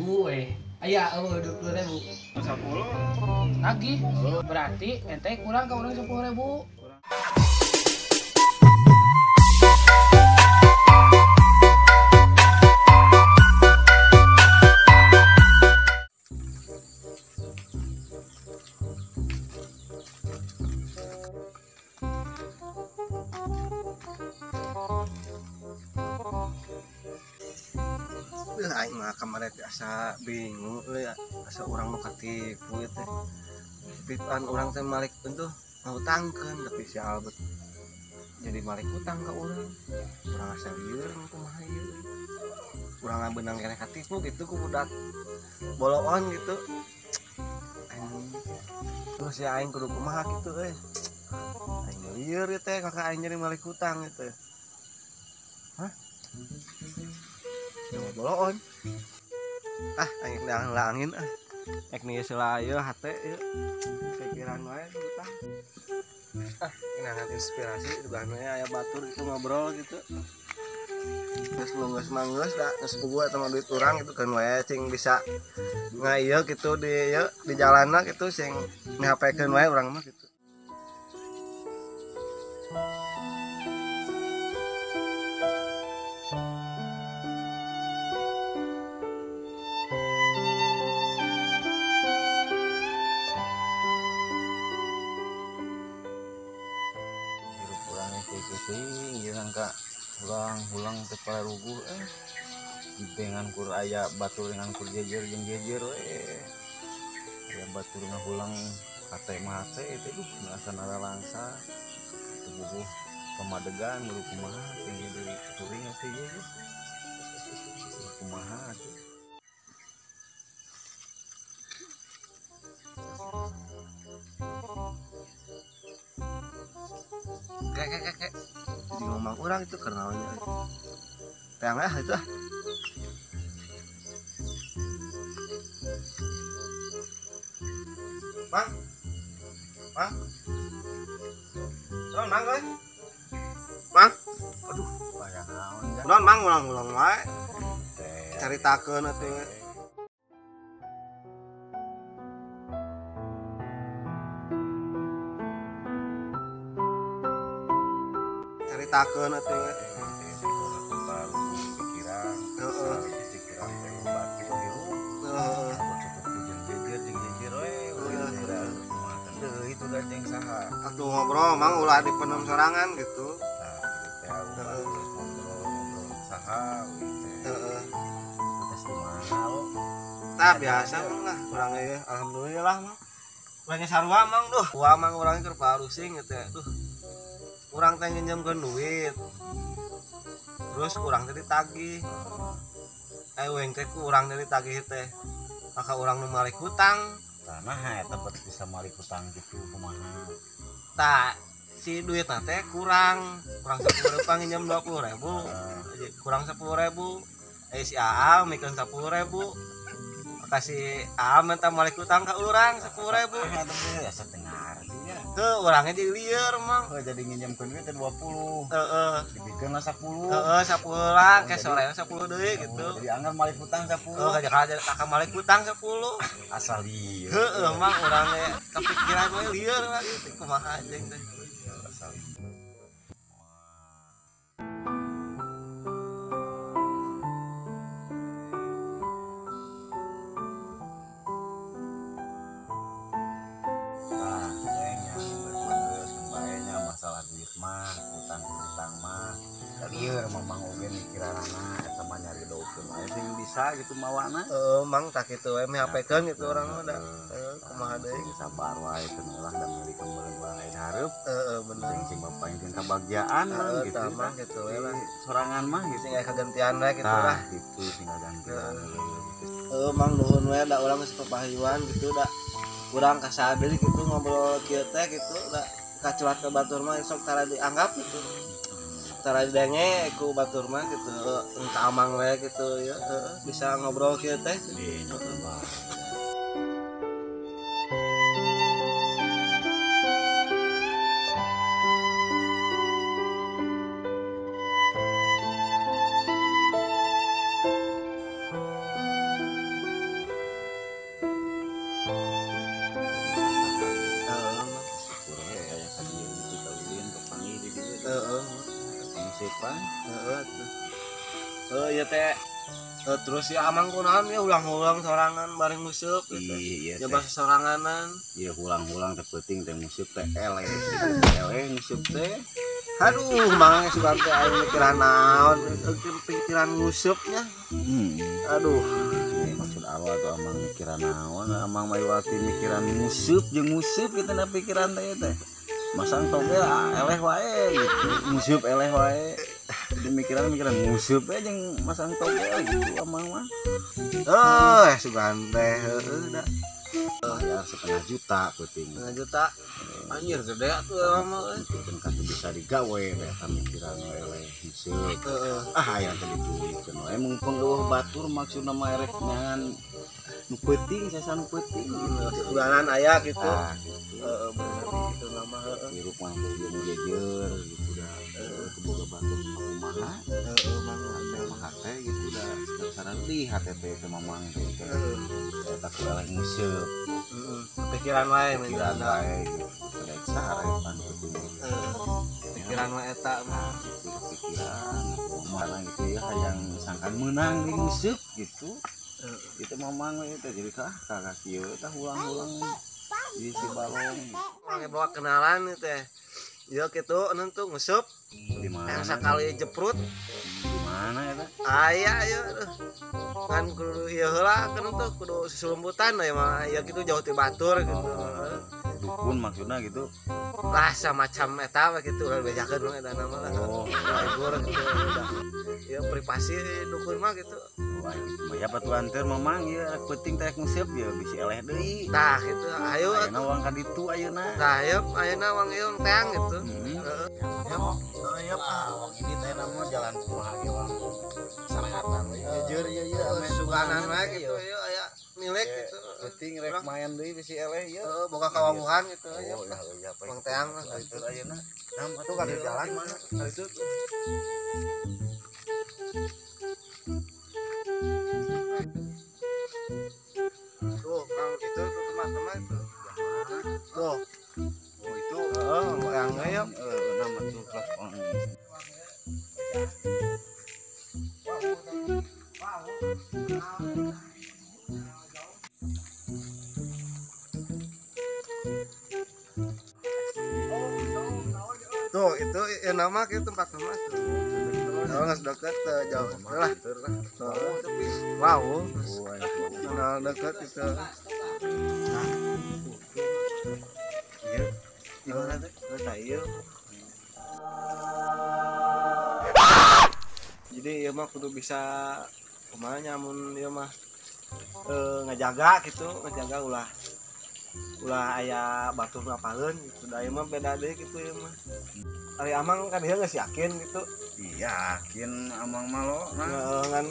we. Aya eueuh 20.000. 10. Nagih. Berarti ente kurang ka urang 10.000. Aing mah kemarin asa bingung euy, asa urang nu katipu ieu teh. Pipan urang teh malik tuh ngutangkeun tapi si Albert jadi malik utang ka urang. Urang asa lieur kumaha ieu. Urang ngabeunang keneh katipu gitu ku budak boloon gitu. Aing terus ya aing kudu kumaha kitu euy. Aing lieur ieu teh kakak aing jadi malik hutang gitu. Hah? Boloon. Ah, aing langin ah. Ek nih sela ieu hate ieu. Pikiran wae utang. Ah, ngangan inspirasi dugaan we aya batur itu ngobrol gitu. Geus geus manggeus da geus puguh eta mah duit urang gitu kan wae cing bisa ngaieu gitu di ieu di jalanna gitu sing mihapekeun wae urang mah gitu. Hulang-hulang teh paruguh dibengan kur aya batur dengan kur jejer jeung jejer we aya batur ngahulang hate mah hate teh duh asa naralangsa teu bubuh pamadegan kudu kumaha tinggi deui kuring atuh ieu ge kumaha atuh. Kek jadi ngomong orang itu karena awalnya tengah itu ah. Mang, mang, non mang euy, mang, aduh, aya naon da? Non mang ulang-ulang wae, caritakeun atuh. Caritakeun atuh. Pikiran, heeh, pikiran teh batu hirup. Heeh. Jeung jejer jeung jejer we, kumaha deui itu da jeung saha. Atuh ngobrol mang ulah dipenem sorangan gitu. Tah, teh terus ngobrol saha teh. Heeh. Terus kumaha lo? Tah biasa mang lah urang ieu alhamdulillah mang. Urangnya sarua mang duh. Wah mang urang keur parusing gitu ya. Duh. Urang teh nginjemkeun duit. Terus kurang teh ditagih. Eueng teh ku urang teh ditagih teh. Maka urang nu malik hutang. Tah nah eta bet bisa malik hutang gitu kumaha. Tah si duitna teh kurang, kurang 10.000 nginjem 20.000. Kurang 10.000. Si AA mikeun 10.000. Maka si AA minta malik hutang ka urang 10.000. Eta teh asa teu ngarti nya. Heuh, urangnya jadi lieur mang. Heuh, jadi nginjemkeun duit teh 20. Heeh. Dibikeun lah 10. Heeh, 10 lah, ke sore 10 deui gitu. Jadi anggar malik hutang 10. Heeh, kaja malik hutang 10. Asal lieur. Heeh, mang urang ge kepikiran we lieur lah gitu kumaha jeung teh. Asal. Mah utang-utang mah lieur mamang oge mikiranana eta mah nyari dokeun wae sing bisa gitu mawana. Heeh, mang tah kitu we mihapekeun gitu urang mah da. Heeh, kumaha deui sabar wae cenah lah da meuli kemeureun urang aya hareup. Heeh, bener. Sing sing bapaingkeun kabagjaan gitu. Heeh, mang kitu we lah. Sorangan mah gitu sing aya kagantian we kitu lah. Gitu sing kagantian. Heeh, mang nuhun we da urang geus papahayuan gitu da. Urang kasaderi gitu ngobrol kieu teh gitu da. Kacuat ke batur mah sok tara dianggap gitu. Tara didenge ku batur mah gitu, engka amang we gitu ya, bisa ngobrol kieu teh. teh terus ya amang kunaon ya ulang-ulang sorangan bareng nguseup gitu. Iya ya bahasa soranganan. Iya ulang-ulang teh peuting teh nguseup teh eleh. Eleh nguseup teh. Aduh, mang sugan teh aing mikiran naon, pikiran nguseupnya. Aduh, ini maksud awal tuh amang mikiran naon, amang maiwati mikiran nguseup jeung nguseup kitu na pikiran teh teh. Masang togel eleh wae gitu, nguseup eleh wae. Jadi mikiran-mikiran nguseup we jeung masang togel gitu amang mah. Sugan teh heueuh da. Bayar 0,5 juta peuting. 0,5 juta. Anjir gede atuh amang euy. Pikeun katu bisa digawe we eta mikiran eleh nguseup. Ah aya teh ditulikeun wae mumpung eueuh batur maksudna mah erek nyangan nu peuting sesa nu peuting gitu. Bulanan aya gitu. Ah gitu. Heeh bener gitu nama heeh. Hirup mah jeung jejer gitu da. Heeh boga batur kumaha. Heeh mang mah hate gitu da. Sareng hate teh teh mamang teh. Eta ku eleh nguseup. Heeh. Pikiran wae pikiran wae gitu. Rek sarepan peuting. Heeh. Pikiran wae eta mah gitu pikiran kumaha gitu ya hayang sangkan meunang di nguseup gitu. Itu mamang we teh jadi kah kakak kieu tah ulang-ulang di si balong. Urang bawa kenalan ieu teh. Ieu kitu nentu nguseup. Di mana? Yang sakali jeprut. Di mana eta? Aya ieu. Kan kudu ieu heula kan tuh kudu susulumputan we mah ieu kitu jauh ti batur gitu. Dukun maksudna gitu. Lah samacam eta we kitu urang bejakeun mah eta nama lah. Oh, libur gitu. Ya privasi dukun mah gitu. Wah gitu mah ya patu anteur mamang ieu peuting teh nguseup ieu bisi eleh deui. Tah gitu ayo ayeuna wang ka ditu ayeuna. Tah ayo ayeuna wang ieu teang gitu. Heeh. Ayo wang ini teh nama jalan kumaha ge wang sarehatan we. Jujur ieu ieu ame suganan we gitu ieu aya milik gitu. Peuting rek main deui bisi eleh ieu. Heeh boga kawawuhan gitu Oh iya wang teang lah anteur ayeuna. Nah atuh ka jalan mana? Ka ditu. Tuh, Kang itu tuh teman-teman tuh. Tuh. Oh itu yang ayo. Nama tuh platform. Tuh, itu ya nama itu tempat nama tuh. Oh, nggak dekat jauh lah. Wow, nah dekat itu. Nah, iya, gimana tuh? Nggak iya. Jadi ya mah kudu bisa kumaha nyamun ieu mah ngejaga gitu, ngejaga ulah ulah aya batur ngapaleun gitu. Da ieu mah beda deui gitu ieu mah. Ari amang kan dia geus yakin gitu. Iya, yakin amang mah lo. Nah, ngan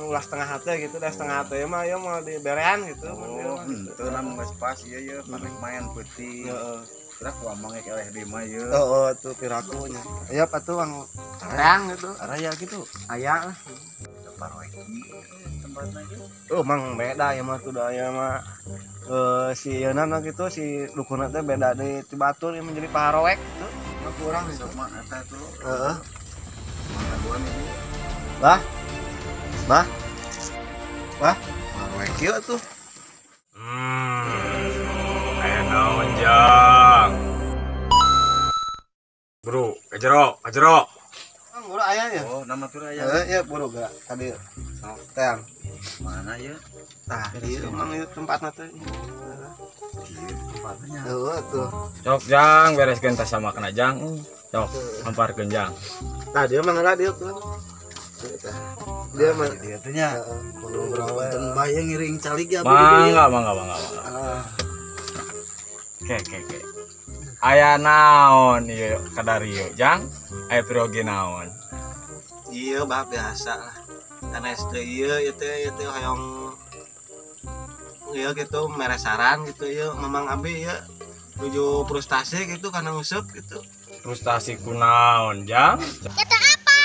ulah setengah hati gitu, da setengah hati mah ieu mau diberean gitu. Oh, henteu nah geus pas ieu ieu panek main peuting. Heeh. Kira ku amang ek eleh deui mah ieu. Heeh, tuh piraku nya. Aya atuh ang terang gitu. Araya gitu. Aya lah. Tempatna gitu. Oh, mang beda ya mah tuh da ieu mah. Si yeuna mah gitu si dukunna teh beda deui ti batur ieu menjadi paharowek gitu. Mah kurang sok mah eta tuh. Heeh. Bah. Bah. Bah. Paharowek kieu tuh. Aya naon jang? Bro, kajero, kajero. Mang buru aya ya? Oh, nama tur aya. Heeh, ya buru geura tadi. Sok teang. Mana ya? Tah, ieu mang ieu tempatna teh. Ieu tempatnya. Heueuh tuh. Sok jang, bereskeun tas sama kena jang. Sok, hamparkeun jang. Tah, dia mah ngeula dieu tuh. Dia mah dia teh nya. Heeh, punten bae ngiring calik ya. Mangga, mangga, mangga, mangga. Oke, oke, oke. Aya naon ieu kadarieu jang? Aya priyogi naon? Iya, bah biasa lah. Karena teh ieu ieu teh ieu teh hoyong ieu gitu mere saran gitu ieu memang abi ieu nuju frustasi gitu karena nguseup gitu. Frustasi kunaon jang? Kata apa?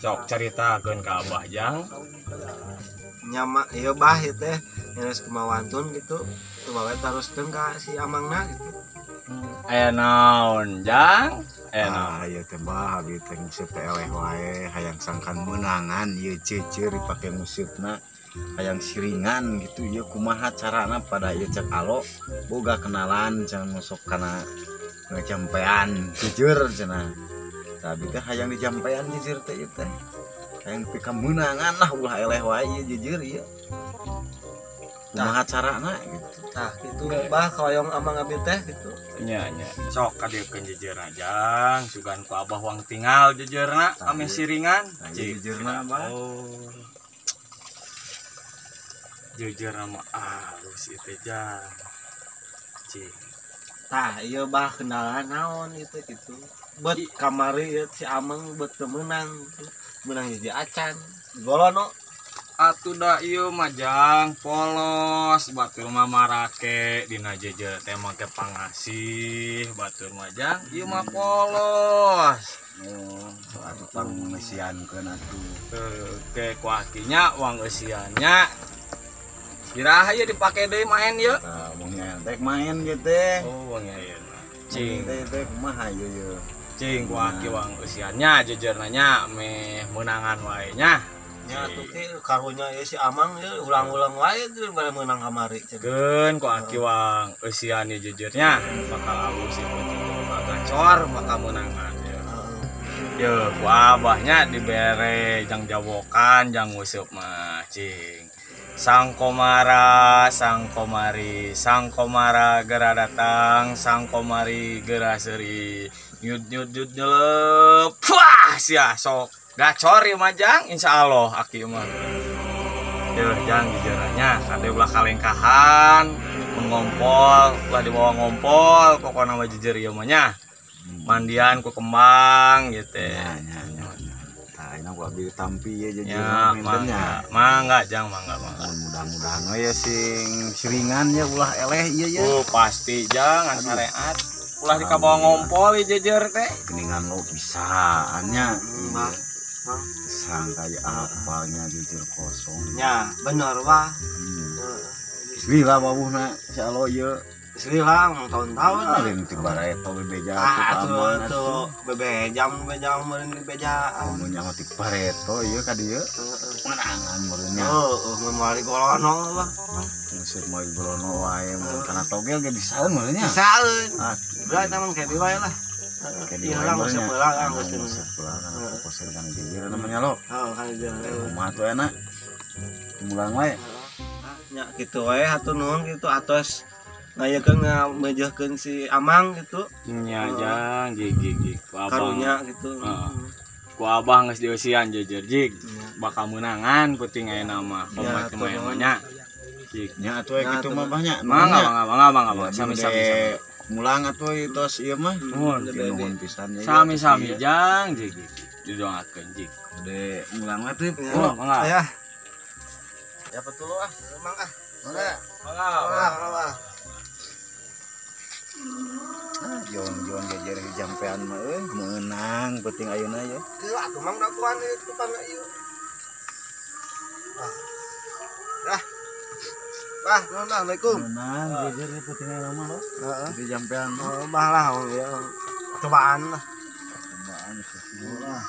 Sok caritakeun ka abah jang. Nyama ieu bah ieu teh geus kumawantun gitu. Tuh bae taruskeun ka si amangna gitu. Aya naon jang? Enak. Ah, ieu teh bah abi teh nguseup teh eleh wae hayang sangkan meunangan ieu ceuceur dipake nguseupna hayang siringan gitu ieu kumaha carana pada ieu cek alo boga kenalan cenah masuk kana ngajampean jujur cenah. Tapi teh hayang dijampean jujur teh ieu teh. Hayang pika meunangan lah ulah eleh wae ieu jujur ieu. Kumaha carana gitu. Tah gitu bah hoyong amang abi teh gitu. Nya nya. Sok kadieukeun jejerna jang, sugan ku abah wang tinggal jejerna ame siringan. Cik jejerna bah. Oh. Jejerna mah alus ieu teh jang. Cik. Tah ieu bah kendala naon itu gitu. Bet kamari ieu si Amang bet teu meunang gitu. Meunang hiji acan. Golono atuh da ieu mah jang polos batur mah marake dina jejer teh make pangasih batur mah jang ieu mah polos. Oh, atuh pangeusiankeun atuh. Oke, ku akinya wang eusiannya. Iraha ieu dipake deui main ieu. Tah, mun teh main ieu teh. Oh, wang ayeuna. Cing teh kumaha ieu ieu. Cing ku aki wang eusiannya jejerna nya meh meunangan wae nya. Nya atuh teh karunya ieu si Amang ieu ulang-ulang wae teh bade meunang kamari. Keun ku aki wang eusian ieu jejernya bakal alus ieu bakal gacor bakal meunangan ieu. Ye ku abahnya dibere jang jawokan jang nguseup mah cing. Sang Komara, Sang Komari, Sang Komara gera datang, Sang Komari gera seuri. Nyut nyut nyut nyelep. Wah, sia sok gacor ieu mah jang, insyaallah aki mah. Yeuh jang jejeranya kade ulah kalengkahan, mengompol, ulah dibawa ngompol, pokona mah jejer ieu mah nya. Mandian ku kembang gitu. Nya nya nya. Tah ayeuna ku abi tampi ye jejer mangga. Mangga jang mangga mangga. Mudah-mudahan we sing siringan ya ulah eleh ieu ya. Oh pasti jang ngan sareat. Ulah dikabawa ngompol ieu jejer teh. Geningan lo bisaan nya. Mah. Sangka ya apalnya jujur kosong. Nya bener wah. Lila wawuhna si alo ieu. Lila tahun-tahun. Lain ti bareto bebeja atuh tuh bebejam bebejam meureun bebejaan. Mun nyaho ti bareto ieu ka dieu. Menangan meureun nya. Heeh, mun moal digolono bah. Nguseup moal digolono wae mun kana togel ge bisaeun meureun nya. Bisaeun. Udah eta mah kedi wae lah. Kedi wae lah nguseup heula geus nguseup heula kana fokuseun kana jejer namanya lo. Heeh, kana jejer. Kumaha tuh enak. Mulang wae. Nya kitu wae hatur nuhun kitu atos ngayekeun ngamejeuhkeun si Amang gitu. Nya jang gig gig gig. Ku abang karunya gitu. Ku abah geus dieusian jejer jig. Bakal meunangan penting ayeuna mah. Komat kumaha mah nya. Jig. Nya atuh kitu mah banyak. Mangga mangga mangga mangga. Sami-sami. Mulang atuh tos ieu mah. Nuhun pisan ya. Sami-sami jang jig. Didoakeun jig. Udah mulang atuh. Oh, mangga. Ya. Ya betul ah. Mang ah. Mangga. Mangga. Mangga. Ah, jon-jon jejer jampean mah euy meunang penting ayeuna ye. Teu atuh mang dakuan ieu tukang ieu. Ah. Dah. Bah, nuhun bah, Assalamualaikum. Meunang jejer penting ayeuna mah lo. Heeh. Di jampean mah. Oh, bah lah ya. Cobaan lah. Cobaan lah.